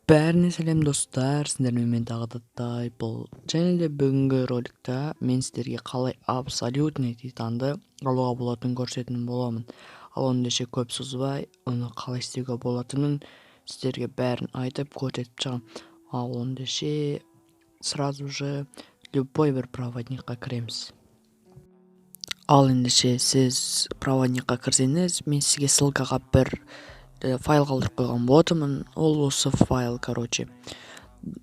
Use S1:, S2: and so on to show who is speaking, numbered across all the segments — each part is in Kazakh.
S1: Бәріне сәлем, достар! Сіздермен мен тағы да Тайпл. Және де бүгінгі роликта мен сіздерге қалай абсолютный титанды алуға болатынын көрсететін боламын. Ал ендеше көп созбай, оны қалай істеуге болатынын сіздерге бәрін айтып, көрсетіп шығамын. Ал ендеше сразу же любой бір проводникқа кіреміз. Ал ендеше сіз проводникқа кірсеңіз, мен сізге ссылкаға бір файл қалдырып қойған болатынмын. Ол осы файл. Короче,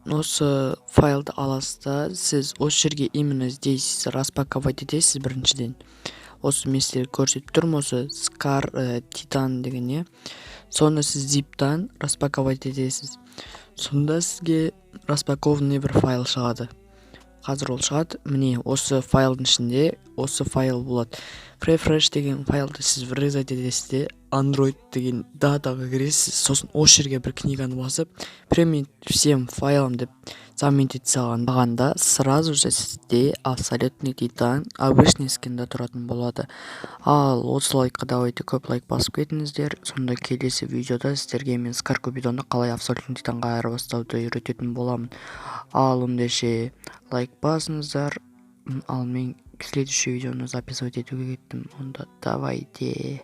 S1: осы файлды аласыз да, сіз осы жерге, именно здесь распаковать етесіз. Біріншіден, осы мен сіздерге көрсетіп тұрмын, осы Скар Титан деген, иә, соны сіз зиптан распаковать етесіз. Сонда сізге распакованный бір файл шығады. Қазір ол шығады. Міне, осы файлдың ішінде осы файл болады. Refresh деген файлды сіз вырезать етесіз де, Android деген датаға кіресіз. Сосын осы жерге бір книганы басып, «Применить всем файлам» деп заменить ете салғанда, сразу же сізде абсолютный титан обычный скинда тұратын болады. Ал 30 лайкқа давайте көп лайк басып кетіңіздер. Сонда келесі видеода сіздерге мен Скар Купидонды қалай абсолютный титанға айырбастауды үйрететін боламын. Ал ендеше лайк басыңыздар. Ал мен следующий видеоны записывать етуге кеттім. Онда давайте.